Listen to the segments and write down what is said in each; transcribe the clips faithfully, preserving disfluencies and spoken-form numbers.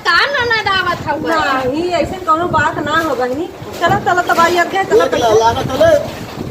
का ननद आवत हउआ? नहीं, ऐसे कौनो बात ना हो बहिनी। चलो, चलो, तब आई अब क्या, चलो, देख ला, लागत हले,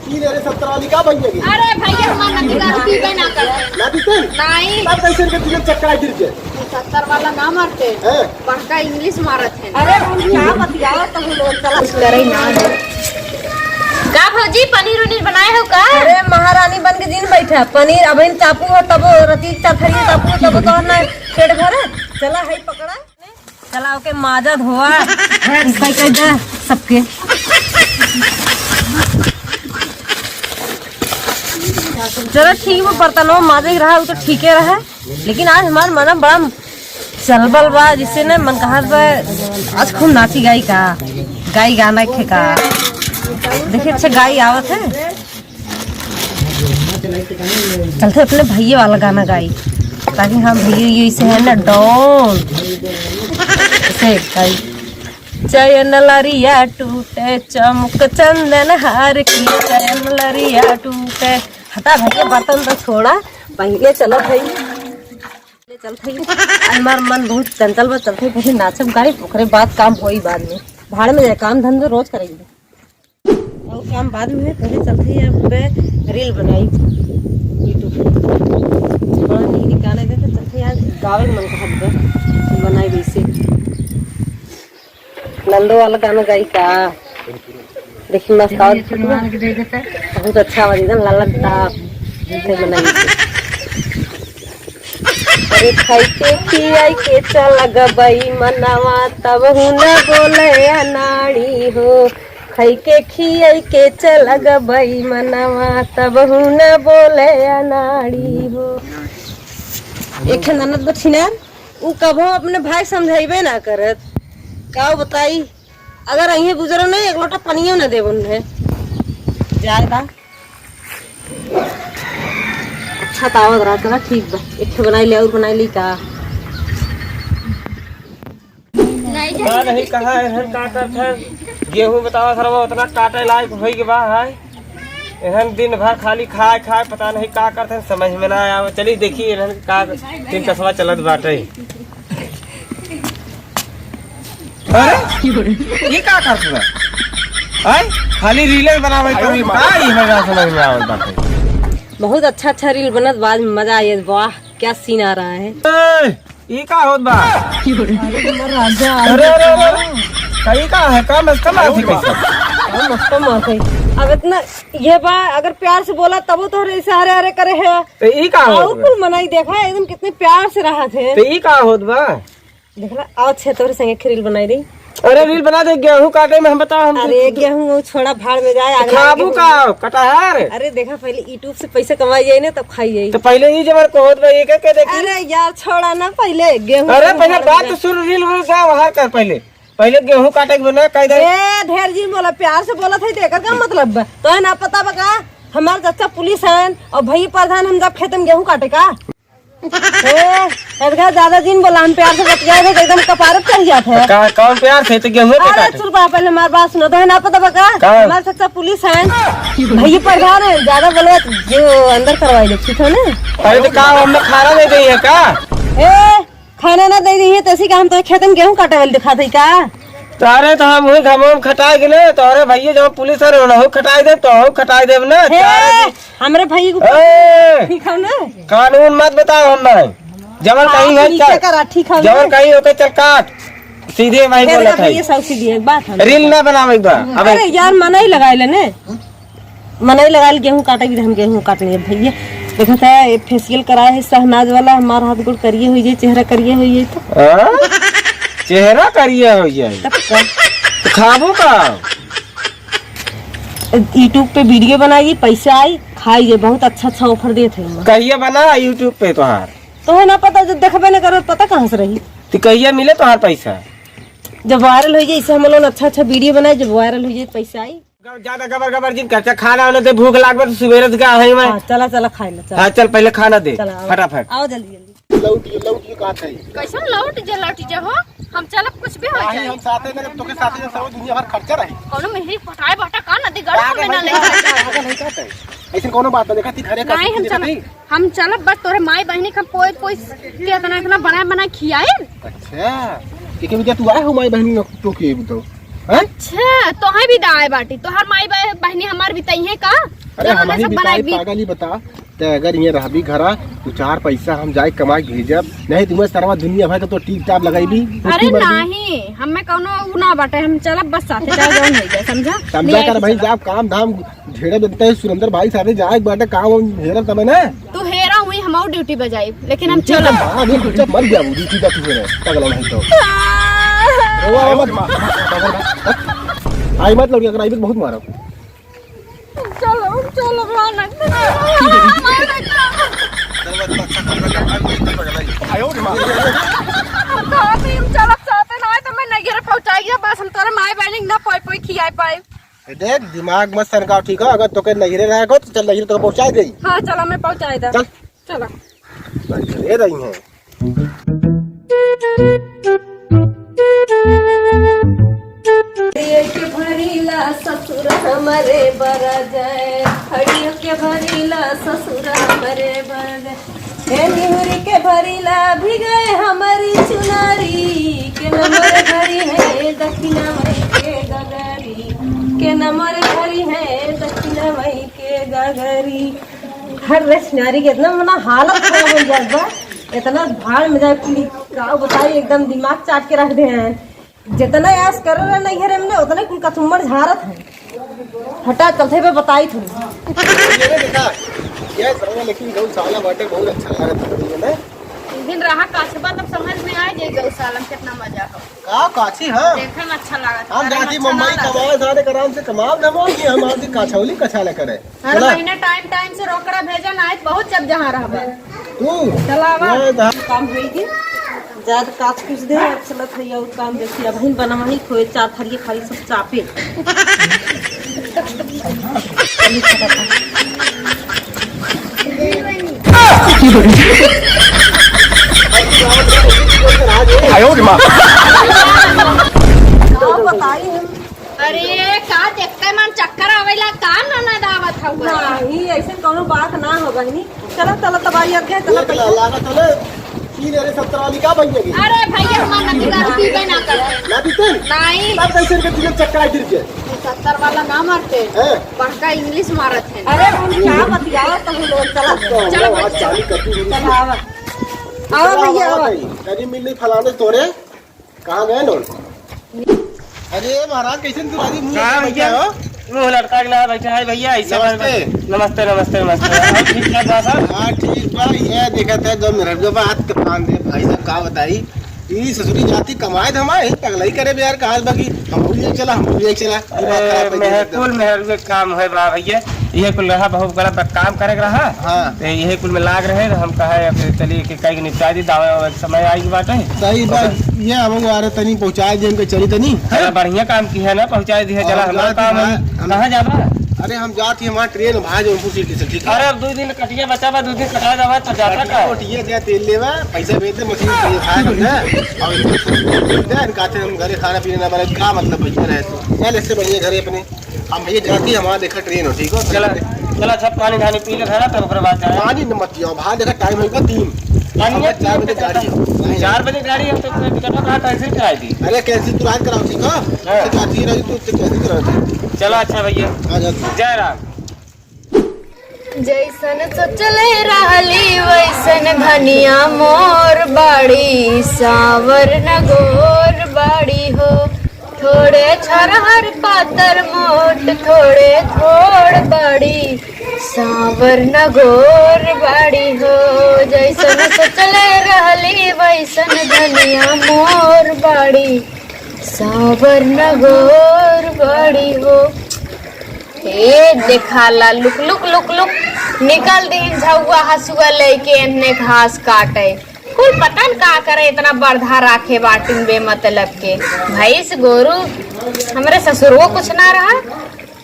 पी ले रे सत्तर वाली का भैया की? अरे भैया, हमार ननद दारू पीबे ना करे। ना पीते? नहीं। तब कैसे इनके दिल में चक्कर आ गिर के? सत्तर वाला ना मारते। हैं? बड़का इंग्लिश मारत है। अरे, हम क्या बतियावत हम लोग, चला। कुछ करे ना। का भौजी, पनीर उनीर बनाए हो का? अरे, महारानी बन के जिन बैठा, पनीर अबहिन चापू हो, तबो रती चाथरी चापू हो, तबो तोहर ना पेट भरे। चला, है पकड़ा। चला, ओके माजा धोआ। कई, कई दे सबके। चलो, ठीक बा, बर्तनवा माजे के रहा, उ तो ठीके रहा, लेकिन आज हमार मन बड़ा चलबल बा, जिससे ना मन कहत बा, आज खूब नाची गाई का, गाई गाना खे का। देखिए, अच्छा गाई आवत है। चलते अपने भैया वाला गाना गाई, ताकि हम भैया ये से है ना डॉन। ऐसे गाई। चैन लरिया टूटे, चमक चंदन हार की, चैन लरिया टूटे। हटा भैया, बर्तन तो छोड़ा, पहिले चलो भाई, पहिले चलत हई। आज हमार मन बहुत चंचल बा, चलत हई, पहिले नाचब गाइब, ओकरे बाद काम होई बाद में। भाड़ में जाए, काम धंधा रोज करेंगे। और काम बाद में, पहिले चलत हई, अब बे रील बनाई YouTube पे। बड़ा नीक गाना देते, चलत हई, आज गावे के मन कहत बा, बनाई वैसे। नंदो वाला गाना गाई का? देखी मस्त आवत फोटो। बहुत अच्छा आवाज एकदम लाला टॉप से बनाई। अरे खाई के खियाई के चल गबई मनवा, तब हूँ न बोले अनाड़ी हो। खाई के खियाई के चल गबई मनवा, तब हूँ न बोले अनाड़ी हो। एक ठे ननद बा छिनार, उ कबो अपने भाई समझाइबे ना करत। का बताई, अगर अइहे गुजरो नहीं, एक लोटा पनियो ना देब उन्हें। जाए दा। अच्छा तावत रहा, चला ठीक बा। एक ठे बनाई ले, और बनाई ली का? का नहीं, कहाँ है, का करत है? गेहूं बतावा सरवा, उतना काटे लायक होई के बा है। एहन दिन भर खाली खाए, खाए, पता नहीं का करत हैं, समझ में ना आवे। चली देखी एहन का दिन कसवा चलत बाटे। अरे, ये का करत बा? आय, खाली रीले बनावे तो का ई हमरा समझ में आवत बाटे। बहुत अच्छा, अच्छा रील बनत बा, आज मजा आइए। वाह, क्या सीन आ रहा है। ए, ई का होत बा? अरे, हमर राजा। अरे, अरे, अरे, अरे। का ई का है? का मस्त मारत है कैसे? का मस्त मारत है? अब इतना ये बा, अगर प्यार से बोला तबो तोहरे ऐसे हरे हरे करे है। तो ई का होत और बा? कुल मनई देखा, एकदम कितने प्यार से रहत है। तो ई का होत बा? देखला, आओ छे तोहरे संगे एक रील बनाई रही। अरे रील बना दे, गेहूं काटे में हम बताओ हम अरे गेहूं वो छोड़ा, भाड़ में जाए, तो आगे खाबू गेहूं। का? कटहर? अरे देखा, पहले YouTube से पैसा कमाई जाए ना, तब खाई जाए। तो पहले ई जबर को होत बा, ये के, के देखी? अरे यार, छोड़ा ना, पहले गेहूं अरे के पहले भाड़ में बात जाए। तो सुन, रील वील का बाहर कर पहले। पहले गेहूं काटे के बना, कह दे। ए, ढेर जी बोला, प्यार से बोला था, तो एकर का मतलब बा? तो है ना पता बा का? हमार चाचा पुलिस हैं और भई प्रधान, हम जब खेत में गेहूं काटे का? ए, इनका ज्यादा जिन बोला, हम प्यार से बतियाए थे, एकदम कपारे पे चढ़ जात है। का, कौन प्यार से? तो गेहूं के अरे काटे। सुन बा, पहले हमार बात सुनो, तो है ना पता बा का? का? हमार चाचा पुलिस हैं, भई प्रधान हैं, ज्यादा बोलवा जो अंदर करवाई दे, ठीक है ना? अरे तो का, हम खाना दे देई है का? ए, खाना ना दे देई है, तो ऐसी का हम तो खेत में गेहूं काटे वाली दिखा थे का? तारे तो हम हुई घाम में खटाए के ना, तोहरे भैया जब पुलिस वाले होना हो खटाए दे, तो हो खटाए देब ना। हे, तारे की हमरे भाई को ए! ठीक है ना? कानून मत बताओ हम भाई। जवन हाँ, कहीं है ठीक है चल। करा, ठीक है जवन ना? कहीं होके चल काट। सीधे वही मेरे बोला का था। भैया सब सीधी एक बात है। रील ना बनावे एक बार। अबे अरे यार, मनई लगाए ले ने। मनई लगाए ले, गेहूं काटे की, हम गेहूं काट लिए भैया। देखा था, ये फेशियल कराए है शहनाज वाला, हमार हाथ गोड़ करिए हुई है, चेहरा करिए हुई है तो। हाँ? चेहरा करिए हुई है। तब का? तो खाबो का? YouTube पे वीडियो बनाई, पैसा आई, खाई जे, बहुत अच्छा अच्छा ऑफर देत है। कहिए बना YouTube पे तोहार? तो है ना पता, जब देखबे ना करो, पता कहाँ से रही? तो कहिए मिले तोहार पैसा? जब वायरल हो जाए, इसे हम लोग अच्छा अच्छा वीडियो बनाए, जब वायरल हो जाए, पैसा आई। ज्यादा गबर गबर जिन करते, खाना वाना दे, भूख लाग बा, तो सुबेरे से का है मैं? हाँ, चला, चला, खाए ला, चला। हाँ, चल, पहले खाना दे, चला, आओ। फटाफट। आओ जल्दी, जल्दी। लौट ये, लौट ये, कहाँ है? कैसन लौट जे, लौट जे हो? हम चलब, कुछ भी हो काहे जाए। हम साथे में, जब तोके साथे में सब दुनिया भर खर्चा रही। कौनो मेहरी पटाए बाटा का नदी गढ़ में ना ले जाए। पागल है का तै? ऐसे कौनो बात ना, देखा थी घरे का नहीं, हम चलब, हम चलब, बस तोरे माई बहिनी का पोई, पोई के इतना, इतना बनाए, बनाए खियाए। अच्छा। के, के बजे तू आए हो माई बहनी न तो के बताओ? हैं? अच्छा, तोहे भी दाए बाटी, तोहर माई बह-, बहनी हमार बिताई है का? अरे जौन हमारी सब बिताई बनाई भी। पागल ही बता, ते अगर ये रहबी घरा, तो चार पैसा हम जाए कमाई भेजब, नहीं तुम्हें सरवा दुनिया भर के तो टीप टाप लगाई भी, अरे फुर्ती मर भी। नहीं, हमें कौनो उ ना बाटे, हम चलब बस साथे, चाहे जौन हो जाए, समझा? समझा नहीं कर आए भाई, से जाओ काम धाम ढेरे बनते हैं, सुरेंद्र भाई साथे जाए बाटे, काम हम हेरब तबे ना। तू हेरा हुई, हम और ड्यूटी बजाई, लेकिन हम ड्यूटी चलब। तो हाँ, अभी चुपचाप मर गया वो, ड्यूटी का तू हेरा, पगला नहीं तो। रोवा मत, माँ। आई मत लौड़िया, अगर आई भी तो बहुत मारा। चलो, चलो, रोना। हम कहा थे, हम चलब साथे ना, तो मैं नहीं घर पहुँचाई, बस हम तोरे माई बहनी ना पोई पोई खियाई पाए। ए देख, दिमाग मत सनकाव, ठीक है? अगर तोके नैहरे रहे को, तो चल नैहरे तोके पहुँचाई देई। हाँ, चला, मैं पहुँचाई दे। चल। चला। नैहरे रही हैं। हड़ियो के भरीला ससुर हमरे बर जाए, हड़ियो के भरीला ससुर हमरे बर जाए। हे निहुरी के भरीला भिगए हमरी चुनरी, के नमर भरी है दक्षिणा मई के गगरी, के नमर भरी है दक्षिणा मई के गगरी। हर रे छिनारी के इतना मना हालत खराब हो जात बा, इतना भाड़ में जाए कुली का बताई, एकदम दिमाग चाट के रख दे हैं। जितना यास कर रहे नहीं है रे हमने, उतने कुल कचुम्मर झारत है। हटा, चलते पे बताई थोड़ी। ये रे देखा, ये सरवा लेकिन गौशाला बाटे, बहुत अच्छा लागत है ये ना। एक दिन रहा काछबा, तब समझ में आए जे गौशाला में कितना मजा हो। का काछी है? देखे में अच्छा लागत है, हम करे में जाती अच्छा मुंबई ना लागत। कमाए, सारे आराम से कमाओ धमाओ, ये हम आती काछौली कछाला करे। हर चला। महीने टाइम टाइम से रोकड़ा भेजा ना, बहुत जब जहाँ रहबा। तू? चला आवा। ये तो काम होई गई। जात काछ कुछ दे, चलत है और काम देखी, अब हिन बनवानी खोए, चार थरिये खाली सब चापे। आयो रे माँ। का बताई हम? अरे, का देखते मन चक्कर आवेला, का ननद आवत हउआ? नहीं, ऐसे कौनो बात ना हो बहिनी। चलो, चलो, तब आई अब क्या, चलो, ये पैसा। लागत है ना, तीन अरे सत्तर वाली का भैया की? अरे भैया, हमार ननद दारू पीबे ना करते। ना पीते? नहीं। तब कैसे इनके तुझे चक्कर आ गिर के? सत्तर वाला ना मारते। हैं? बड़का इंग्लिश मारत है। अरे, हम क्या बतियाओ, तब हम लोग चला। तो हम चलो, लोग आज बच्चा। चालू कर दी, इंग्लिश चलो, में। आवा। आवा चलो, भैया, आवा आवा। भाई। कभी मिल नहीं फलाने तोरे। कहाँ गए लोग? अरे महाराज, कैसे तू राजी मुंह का लटका भैया? बैठा हो? मुंह लटका के ना बैठा है भैया, ऐसे नमस्ते। नमस्ते, नमस्ते, नमस्ते। और ठीक ठाक बा सब? हाँ, ठीक बा। ये देखत है, जब मेहररुआ बा, हाथ के पान दे, भाई साहब, का बताई? ई ससुरी जाती कमाए धमाए, पगलाई करे बे यार, कहाँ बा कि हम भी चला, हम भी चला। ये बात खराब है, मेहर-, एकदम। कुल मेहररुआ काम है बा भैया, ये कुल रहा, बहुत गलत काम करे के रहा। हाँ। तो यही कुल में लाग रहे, तो हम कहे, अब चलिए कि कहीं निपटा दी, दावे वावे के समय आई बाटे। सही बात। ओके। ये हम आ रहे तनी, पहुँचाए दी हमके, चली तनी। चला, बढ़िया काम की है ना, पहुँचाए दी है, चला, और हमारा जाती काम है। हम कहाँ जाबा? अरे, हम जाती है वहाँ ट्रेन, वहाँ जौनपुर सीटी से, ठीक है? अरे, अब दो दिन कटिया बचा बा, दो दिन कटा जाबा, तो जाता का? कटिया जाए, तेल लेवा, पैसा भेज दे, मशीन से ये खाए हम ना। और इनको दे, इनका आते हम घरे खाना पीना ना बनाए, का मतलब भैया रहे तो? चल, इससे बढ़िया घरे अपने। हम ये जाती है, हमारा देखा ट्रेन हो, ठीक हो? चला, चला, अच्छा, पानी धानी पी ले, खाना, तब ओकरे बाद जाए। पानी न मत पियो, बाहर देखा टाइम होगा तीन। पानी अब है, चार बजे गाड़ी है। नहीं। चार बजे गाड़ी है, तो फिर टिकट कहाँ कैंसिल कराई दी? अरे, कैंसिल तुरंत कराओ, ठीक हो? हाँ। तो जाती रही, तो उससे कैंसिल कराओ। चला, अच्छा भैया। हाँ, जाती। जय राम। जैसन सोचले रहली वैसन धनिया मोर बाड़ी, साँवर न गोर बाड़ी हो। थोड़े छरहर पातर मोट, थोड़े थोड़ बाड़ी, साँवर न गोर बाड़ी हो। जैसन सोचले रहली वैसन धनिया मोर बाड़ी, साँवर न गोर बाड़ी हो। ए, देखाला, लुक, लुक, लुक, लुक, निकल दीन झउआ हसुआ लेके एन्ने घास काटे। कुल पता न का करे, इतना बरधा राखे बाटिन बेमतलब के। भैंस, गोरू, हमरे ससुरवो कुछ ना रहा,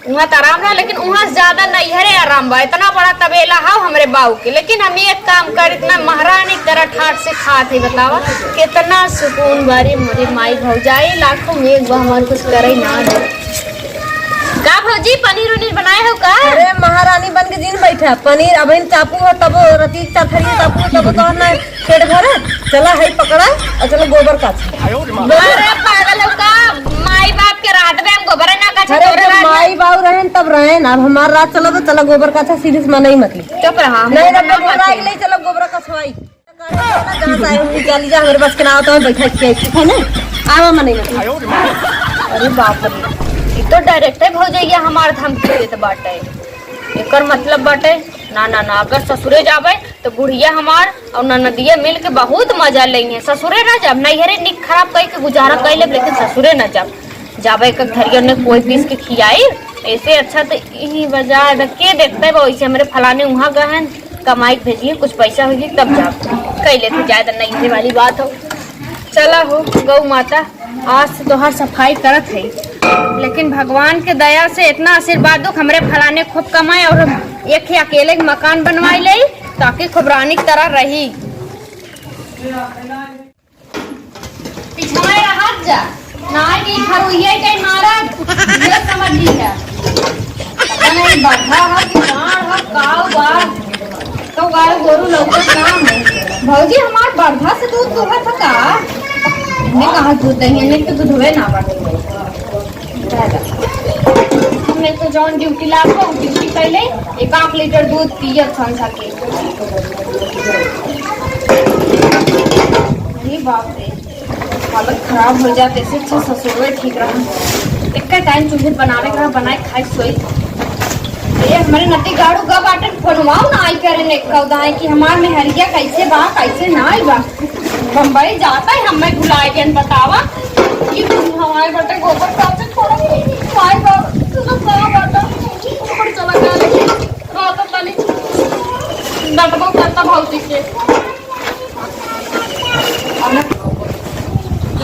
उहाँ त आराम रहा, लेकिन उहाँ से ज्यादा नैहरे आराम बा। इतना बड़ा तबेला हव हमरे बाऊ के, लेकिन हम एक काम कर, इतना महारानी की तरह ठाट से खात है, बतावा, कितना सुकून बारी मोरी माई भौजाई, लाखों में एक बा, हमार कुछ करे ना दे। का भौजी, पनीर उनीर बनाए हो का? अरे महारानी बन के जिन बैठा, पनीर अबहिन चापू हो तबो, रती चाथरी चापू हो तबो तोहर ना पेट भरे। चला है पकड़ा और चलो गोबर काछा। अरे पागल हो का? माई बाप के रात में हम गोबर ना काछा, अरे तोरे जब रात में। माई बाऊ रहन तब रहन, अब हमार रात चला तो चला गोबर काछा, सीधे से मना ही मत ली। चुप रहा, हम नहीं, गोबर जब ना गोबर काछे। आइले चला गोबर कछवाई। जहाँ से आए हुए जाली जा, हमरे बस के ना होता है, बैठा के, ठीक है ना? आवा मने ना। अरे बाप रे, ये तो डायरेक्ट है भौजैया हमार धमकी देत बाटे। एकर मतलब बाटे, ना, ना, ना, अगर ससुरे जाबे तो बुढ़िया हमार और ननदिया मिल के बहुत मजा लेंगे। ससुरे ना जाब, नैहरे निक खराब कई के गुजारा कई लेब, लेकिन ससुरे ना जाब। जाबे एक थरिया ने कोई पीस के खियाई, ऐसे अच्छा तो यही बजा द-, के देखते बा, वैसे हमरे फलाने वहाँ गए हैं, कमाई के भेजिए, कुछ पैसा होगी तब जाब। कई लेके जाए तो नहीं, ये वाली बात हो। चला हो गौ माता, आज से तोहार सफाई करत है, लेकिन भगवान के दया से इतना आशीर्वाद दो, हमरे फलाने खूब कमाए और हम एक ही अकेले के मकान बनवाई ले, ताकि खूब रानी की तरह रही। पिछवाए रहत जा, नाई के खरुइये के मारब, ये समझ ली है। पता नहीं बरधा है कि साँड़ है, काऊ बा, तो गाय गोरू लौकत ना है। भौजी हमार बरधा से दूध दुहत है का? इन्हें कहाँ दूध दही, इन्हें तो दूधवे ना बा। हमें तो जौन ड्यूटी लागो, ड्यूटी पहले एक आध लीटर दूध पियत संझा के। अरे बाप रे, हालत खराब हो जात, ऐसे अच्छा ससुरवे ठीक रहा। एक टाइम चूल्हे बनावे के रहा, बनाए खाए सोई। ये हमारे नती गाड़ू गा बाटन, फोनवाओ ना आई करे ने कौदाए कि हमार मेहरिया कैसे बा, कैसे ना आई बा। बम्बई जाता है, हमें भुलाए गए बतावा। ये तुम हमारे बटे गोबर काछे छोड़ो। माई बाप, तू तो कहाँ बाटा? ऊपर चला गया, लेकिन रात तनी डटबो करता भौजी के।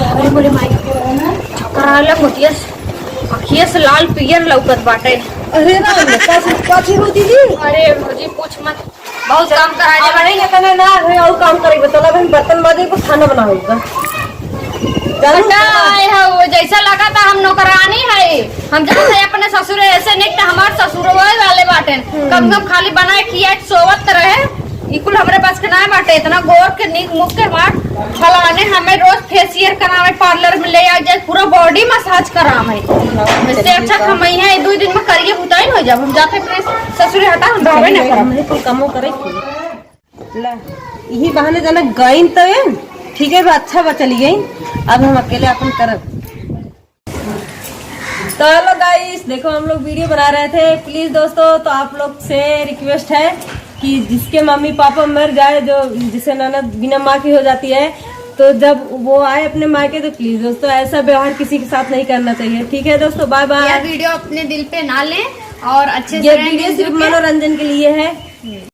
अरे मोरे माई, चक्कर आला मोतिया से, अखिया से लाल पियर लौकत बाटे। अरे राम, का से, का से हो दीदी? अरे भौजी पूछ मत, बहुत काम कराए अब जाबे। नहीं इतना ना है, और काम करे बता, अब हम बर्तन माजे को खाना बनावे का। जानू का ना? है वो जैसा लगा था हम नौकरानी है, हम जाते हैं अपने ससुरे, ऐसे नहीं तो हमार ससुर वही वाले बाटे, हम्म। कम से कम खाली बनाए खिया के सोवत रहे। ई कुल हमरे पास के ना बाटे, इतना गोर के नीक मुख के मार फलाने हमें रोज फेशियल करावे, पार्लर में ले आ जाए, पूरा बॉडी मसाज करावे। इससे अच्छा हम यहाँ एक दो दिन में करिए भुताइन हो जाब। हम जाते अपने ससुरे, हटा, हम रहबे ना करब। हमरे कुल कामो करे के। ला, यही बहाने जाना गइन तो है, ठीक है बा, अच्छा बा, चली गइन। अब हम अकेले अपन करब। तो हेलो गाइस, देखो हम लोग वीडियो बना रहे थे। प्लीज दोस्तों, तो आप लोग से रिक्वेस्ट है कि जिसके मम्मी पापा मर जाए, जो, जैसे ननद बिना माँ की हो जाती है, तो जब वो आए अपने मायके, तो प्लीज दोस्तों, ऐसा व्यवहार किसी के साथ नहीं करना चाहिए। ठीक है दोस्तों, बाय बाय। यह वीडियो अपने दिल पे ना लें और अच्छे से ये रहें वीडियो सिर्फ मिलजुल के। मनोरंजन के लिए है।